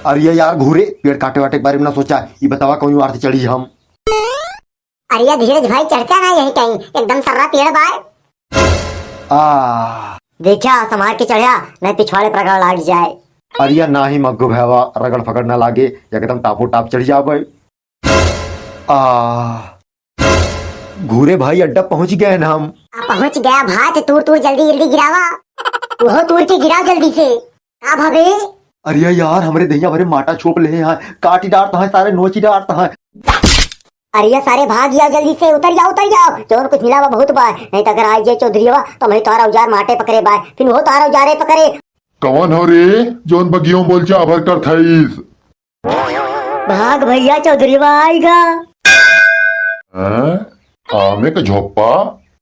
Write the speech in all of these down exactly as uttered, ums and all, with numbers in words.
अरे यार घूरे, पेड़ काटे वाटे के बारे में ना सोचा, ई बतावा कौन आरती चढ़ी हम। अरे धीरज भाई, चढ़ता ना यही कहीं, एकदम सर्रा पेड़ बाय। आ। देखा, संभाल के चढ़ा, नहीं पिछवाड़े पर रगड़ लाग जाए। अरे नाही मग्गू भैया, रगड़ फगड़ ना लागे, एकदम टापो टाप चढ़ जाबे। आ। घूरे भाई, अड्डा पहुंच गए ना हम। आ, पहुंच गया भाई, तो तूर तूर जल्दी जल्दी गिरावा। वो तूर के गिराओ जल्दी से। का भावे? अरे यार, हमरे दहिया भरे माटा छोप ले हैं, काटी डारता है सारे, नोची डारता है। अरे सारे भाग जाओ जल्दी से, उतर जाओ, उतर जाओ, जौन कुछ मिला बा बहुत बा, नहीं तो अगर आ जाए चौधरीवा तो मैं तोहरा औजार माटे पकड़े बा, फिर वो तोहरा औजारे पकड़े। कौन हो रे, जौन बगियों बोल चाभर कर थईस? भाग भैया, चौधरीवा आएगा। हैं? आमे का झोप्पा?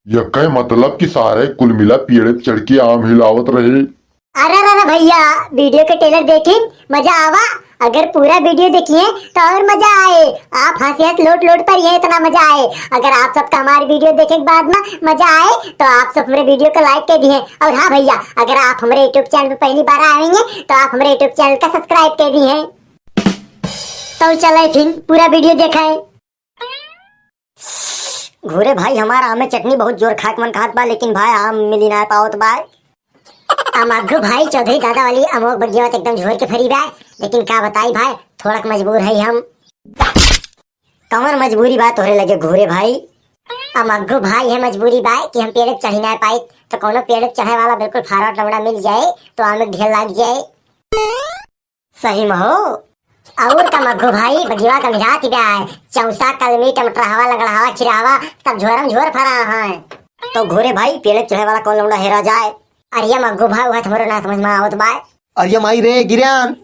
यक्के मतलब कि सारे कुल मिला पेड़ चढ़ के आम हिलावत रहे। अरे, अरे, अरे भैया, वीडियो के ट्रेलर देखिन, मजा आवा। अगर पूरा वीडियो देखिए तो और मजा आए। आप हंसी हंस लोट लोट पर ये इतना मजा आए। अगर आप सबका हमारी वीडियो देखे के बाद में मजा आए तो आप सब हमारे वीडियो को लाइक कर दिए। और हाँ भैया, अगर आप हमारे YouTube चैनल पर पहली बार आए हैं तो आप हमारे YouTube चैनल का सब्सक्राइब कर दिए। तो चले फिर पूरा वीडियो देखें। घूरे भाई, हमार आम में चटनी बहुत जोर खाए के मन कहत बा, लेकिन भाई आम मिली ना पावत बा। आ मग्गू भाई, चौधरी दादा वाली अमोक बगिया में एकदम झोर के फरी बा, लेकिन का बताई भाई, थोड़क मजबूर है हम। कमर मजबूरी बा तोहरे लगे घूरे भाई? आ मग्गू भाई, है मजबूरी बा कि हम पेड़ चढ़ी ना पाई, तो कोनो पेड़ चढ़े वाला बिल्कुल फारवर्ड लौड़ा मिल जाए तो आम में ढेर लाग जाए। सही में हो। और का मग्गू भाई, बगिया का मिरात ही बा है, चौसा, कलमी, टमाटरहवा, लगड़हवा, खिरहवा, सब झोरम झोर फरा है। तो घूरे भाई, पेड़ चढ़े वाला कौन लौंडा हेरा जाए? अरे मग्गू भाई, वह तुम्हारे ना समझ में आवत बा। अरे माई रे, गिरन।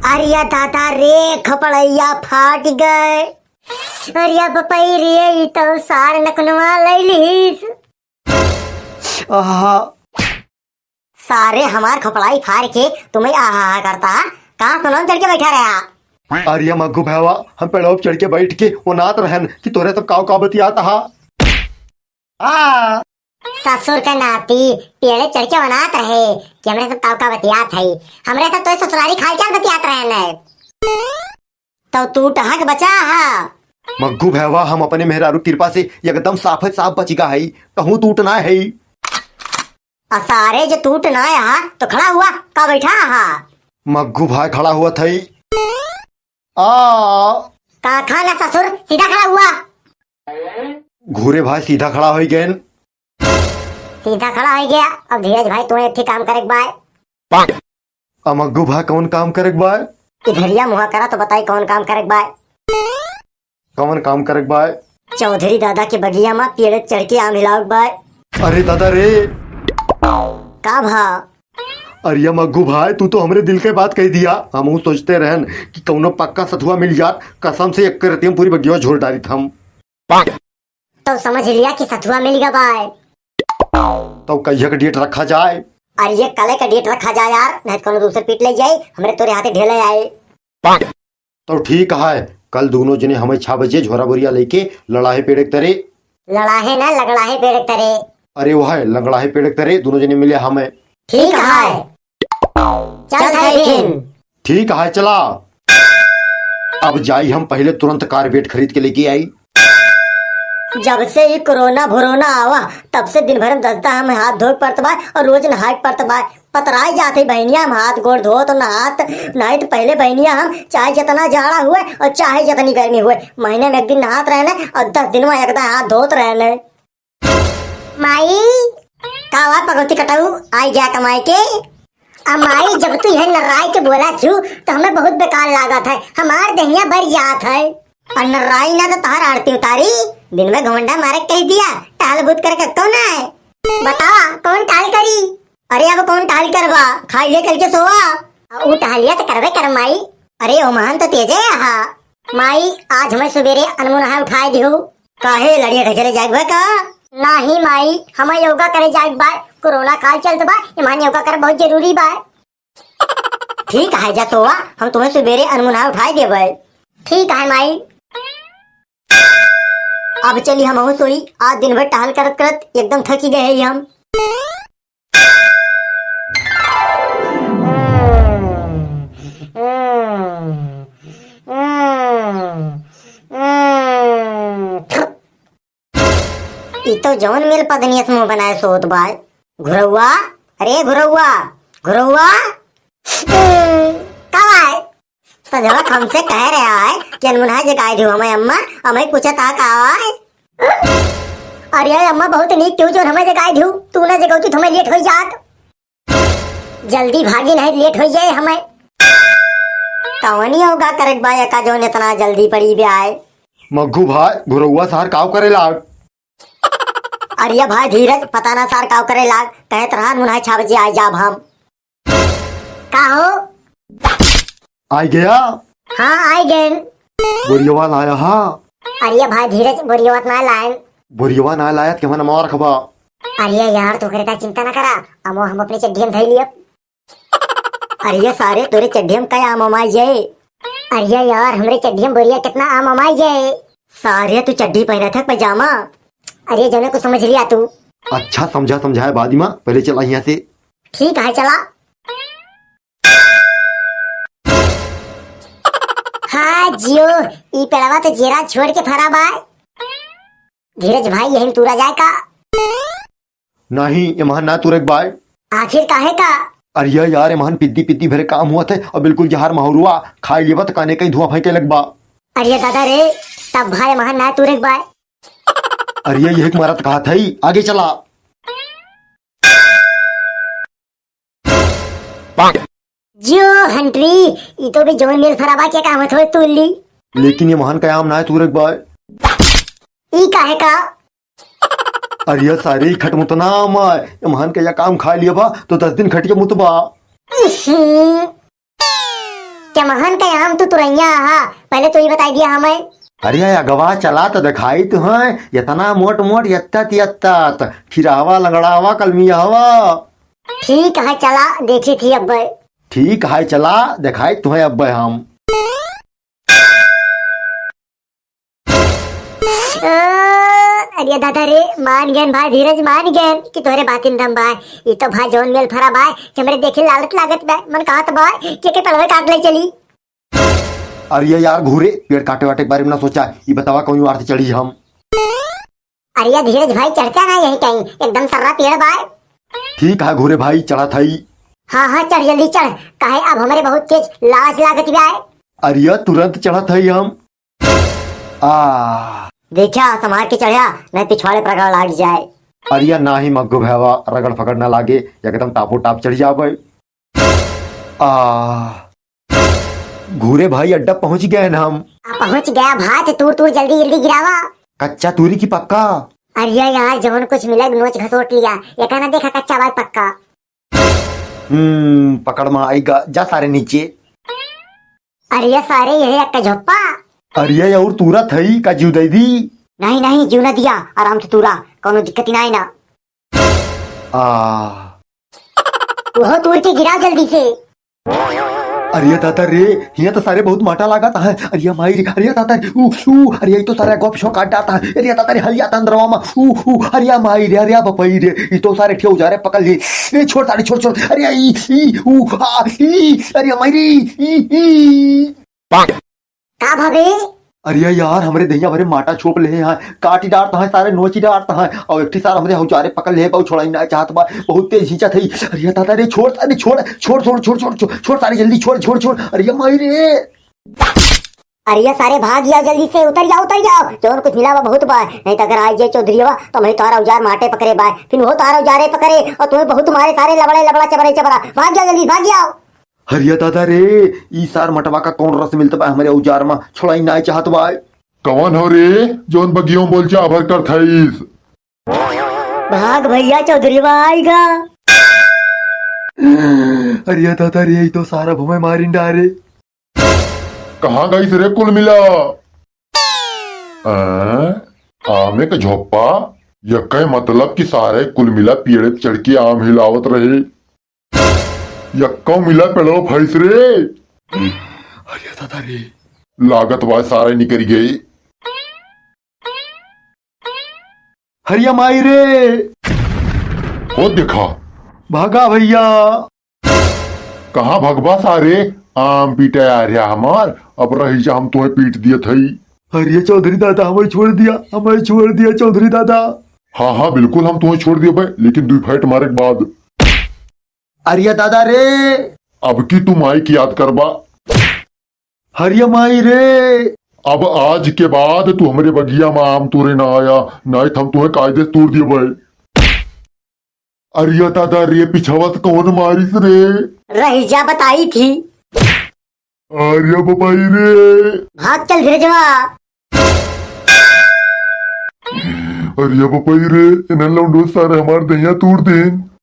अरे दादा रे, खपड़ैया फाट गए। अरे बपई रे, ई तो सार नकनवा ले लीस। आहा। सारे हमार खपड़ाई फाड़ के तुम्हें आहा करता, कहाँ सुनाम चढ़ के बैठा रहा? अरे मग्गू भैया, हम पेड़ों पे चढ़ के बैठ के ओनात रहन कि तोरे सब काव का बतियात हा। आ। ससुर का नाती पेड़े चढ़ के ओनात रहे कि हमरे सब काव का बतियात है, हमरे सब तो ससुरारी खाल चाल बतियात रहन है। तो तू टहक बचा हा। मग्गू भैया, हम अपने मेहरारू कृपा से एकदम साफ साफ बचिगा है, कहूँ टूट ना है। आ सारे जे टूट ना हा तो खड़ा हुआ का बैठा हा? मग्गू भाई खड़ा हुआ था। आ। का खा ना ससुर, सीधा खड़ा हुआ। घूरे भाई सीधा खड़ा हो गए। सीधा खड़ा हो गया। अब धीरज भाई, तू एक ठे काम करे के बाय। आ मग्गू भाई, कौन काम करे के बाय? इधरिया मुहा करा तो बताई, कौन काम करे के बाय? कौन काम करे के बाय? चौधरी दादा के बगिया में पेड़ चढ़ के आम हिलावे के बाय। अरे दादा रे। का भा? अरे मग्गू भाई, तू तो हमरे दिल के बात कह दिया। हमहू सोचते रहन कि कौनो पक्का सथुआ मिल जात, कसम से एक रतिया में पूरी बगिया झोर डारित हम। तो समझ लिया कि सथुआ मिल गया बाय। तो कहिया का डेट रखा जाए? अरे ये कल का डेट रखा जाए यार, नहीं तो कोनो दूसर पीट ले जाए, हमरे तोरे हाथे ढेले आए। तो ठीक है, कल दोनों जने हमें छह बजे झोरा बोरिया लेके लड़ाहे पेड़ के तरे। लड़ाहे ना, लगड़ाहे पेड़ के तरे। अरे वह लंगड़ाहे पेड़ के तरे, दोनों जने मिले हमें। ठीक है। चल चल थे थे फिर। फिर। ठीक है, चला। अब जाई हम पहले तुरंत कारबेट खरीद के लेके आई। जब से ई कोरोना भोरोना आवा, तब से दिन भर में दस दस हम हाथ धोए पड़त बा और रोज नहाए पड़त बा। पतराई जात है बहनिया, हम हाथ गोड़ धोत नहात। नहीं तो पहले बहनिया हम चाहे जितना जाड़ा हुए और चाहे जितनी गर्मी हुए, महीने में एक दिन नहात रहने और दस दिन में एक दिन हाथ धोत रहने। माई। का हुआ पगौती कटाऊ, आई गया कमाई के? आ माई, जब तू यह नर्राई के बोला थू, तो हमें बहुत बेकार लागत है, हमार दहिया बर जात है। और नर्राई ना तो तहार आरती उतारी, दिन में घमंडा मारे कह दिया, टहल बूत करे कत्तो ना है। बतावा, कौन टहल करी? अरे अब कौन टहल करबा, खाई ले कल के सोवा। आ ऊ टहलिया तो करबे कर माई। अरे ओमहन तो तेजे हा। माई, आज हमें सुबेरे अनमुनहा उठाए दिहू। काहे लड़िया ढकेले जाए बा का? नाही माई, हमें योगा करे जाए बा, कोरोना काल चलत बा, इम्हन योगा कर बहुत जरूरी बा। ठीक है, जा सोवा, हम तुम्हें सुबेरे अनमुनहा उठाए देबे। ठीक है माई। अब चली हमहू सोई, आज दिन भर टहल करत करत एकदम थकी गए ही हम। तो जौन मेल पदनियस मुंह बनाए सोत बाय। घुरौआ, अरे घुरौआ, घुरौआ। का बाय? सजवत हमसे कह रहा है कि अनमुन्हा जगाए दियो हमें अम्मा, हमें पूछत आ का आय? अरे अम्मा, बहुत नीक क्यों जो हमें जगाए दियो, तू ना जगाऊ तो हमें लेट हो जात। जल्दी भागी नहीं लेट हो जाए हमें। कवनी होगा करक बा एका जौन इतना जल्दी पड़ी बे आए। मग्गू भाई, घुरौआ सार काव करे लाग? अरे भाई धीरज, पता ना सार काव करे लाग, कहत रहा मुन्हा छाप जी आ जाब हम। का हो? आई गया? हाँ, आई गए। बोरियवा लाया हा? अरे भाई धीरज, बोरियवा ना लायन। बोरियवा ना लायत के मन मार खबा। अरे यार, तू करे का चिंता ना करा, अमो हम अपने चड्ढी में धई लियब। अरे सारे, तोरे चड्ढी में का आम अमाई जाए? अरे यार, हमरे चड्ढी में बोरिया कितना आम अमाई जाए। सारे, तू चड्ढी पहना था पैजामा? अरे जने को समझ लिया तू। अच्छा, समझा समझाए बाद में, पहले चला यहाँ से। ठीक है, चला। हाँ जियो, ई पेड़वा तो जेरा छोड़ के फरा बाय। धीरज भाई, यही में तूरा जाए का? नहीं, एमहन ना तुरक बाय। आखिर काहे का? अरे यार, एमहन पिद्दी पिद्दी भरे काम हुआ थे और बिल्कुल जहर महुरुआ खाई लेबा त काने कहीं धुआं फेंके लगबा। अरे दादा रे, तब भाई एमहन ना तुरक बाय। अरे यही मारत कहा था ही, आगे चला। जो हंटरी, ई तो भी जौन मेल फराबा के काम थोड़े तू ली। लेकिन एमहन का आम ना है तू रख बाय। ई काहे का? अरे सारे खटमुतना आम है, एमहन का या काम खा लिया बा तो दस दिन खट के मुतबा। इही। क्या महन का आम तू तुरैया हा? पहले तो ये बताई दिया हमें। अरे अगवा चला तो दिखाई तो है, इतना मोट मोट यत्तत यत्तत, खिरावा लंगड़ावा कलमियावा। ठीक है, चला, देखी थी अब्बे। ठीक है, चला, देखाई तुहैं अब्बे हम। ओ, अरे दादा रे, मान गयन भाई धीरज, मान गयन कि तोहरे बातिन दम बाय। ई तो भाई जौन मेल फरा बाय, कि हमरे देखे लालच लागत बाय, मन कहत बाय कि एके पेड़वे काट ले चली। अरे यार घूरे, पेड़ काटे वाटे के बारे में ना सोचा, ई बतावा कौन वार से चढ़ी हम। अरे धीरज भाई, चढ़ता ना यही कहीं, एकदम सर्रा पेड़ बाय। ठीक है घूरे भाई, चढ़त हई। हाँ हाँ, चढ़, जल्दी चढ़, काहे अब हमरे बहुत तेज लालच लागत बाय। अरे तुरंत चढ़त हई हम। आ। देखा, संभाल के चढ़ा, नहीं पिछवाड़े पर रगड़ लाग जाए। अरे नाही मग्गू भैया, रगड़ फगड़ ना लागे, एकदम टापो टाप चढ़ जाबे। आ, घूरे भाई, अड्डा पहुंच गए न हम। आ, पहुंच गया भात, तूर तूर जल्दी जल्दी गिरावा। कच्चा तूरी की पक्का? अरे यार, जवन कुछ मिला नोच घसोट लिया, ये कहना देखा कच्चा बाय पक्का। हम्म, पकड़ में आएगा, जा सारे नीचे। अरे सारे, यही एक झोप्पा। अरे और तूरा थई का जीव दे दी? नहीं नहीं, जीव ना दिया, आराम से तूरा, कोनो दिक्कत ही नहीं ना। आ। वो तूर के गिराओ जल्दी से। अरे दादा रे, हिया तो सारे बहुत माटा लागत है। अरे माई रे, अरे दादा रे, ऊ, ऊ, अरे ई तो सारा गप शो काट डालता है। अरे दादा रे, हलिया तंद्रवा मा, ऊ, ऊ, अरे माई रे, अरे बपई रे, ई तो सारे ठेउ जा रे, पकड़ ले। ए, छोड़ सारे, छोड़, छोड़। अरे ई, ई, ऊ, आ, ई, अरे माई रे, ई, ई। का भाभी? अरे यार, हमरे दहिया भरे माटा छोप ले हैं, काटी डारता है सारे, नोची डारता है, और एक ठे सार हमरे हौजारे पकड़ ले, बहु छोड़ाई ना चाहत बा, बहुत तेज खींचत है। अरे दादा रे, छोड़, अरे छोड़, छोड़, छोड़, छोड़, छोड़, छोड़, छोड़ सारे, जल्दी छोड़, छोड़, छोड़। अरे माई रे। अरे सारे, भाग जाओ जल्दी से, उतर जाओ, उतर जाओ, जौन कुछ मिला बा बहुत बा, नहीं तो अगर आ जाए चौधरी बा तो मैं तोहरा औजार माटे पकड़े बा, फिर वो तोहरा औजारे पकड़े और तुम्हें बहुत मारे सारे, लबड़े लबड़ा, चबरे चबरा, भाग जाओ जल्दी, भाग जाओ। अरे दादा रे, ई सार मटवा का कौन रस मिलत बा हमरे औजार मा, छोड़ाई नाय चाहत बा। कौन हो रे, जौन बगियों बोल चाभर कर थईस? भाग भैया, चौधरी बा आइगा। अरे दादा रे, ई तो सारा भमे मारिन डारे। कहाँ गईस रे कुल मिला? हैं? आमे के झोप्पा? यक्के मतलब कि सारे कुल मिला पेड़े पे चढ़ के आम हिलावत रहे। यक्को मिला पेड़ो फैस रे। अरे दादा रे। लागत बा सारे निकल गए। हरिया माई रे। हो देखा। भागा भैया। कहाँ भगबा सारे? आम पीटे आ रहा हमार, अब रही जा, हम तोहे पीट दियत हई। अरे चौधरी दादा, हमें छोड़ दिया, हमें छोड़ दिया चौधरी दादा। हाँ हाँ, बिल्कुल हम तुहैं छोड़ दियबै, लेकिन दुइ फाइट मारे के बाद। अरिया दादा रे। अब की तू माई की याद करबा। हरिया माई रे। अब आज के बाद तू हमरे बगिया मा आम तूरे ना आया, नाहीं त हम तुहैं कायदे से तूर दियबै। अरिया दादा रे, पिछवा से कौन मारिस रे? रहि जा, बताई थी। अरिया बपाई रे। भाग चल धीरजवा। अरिया बपाई रे, इन्हन लौंडो सारे हमार दहिया तूर दीन।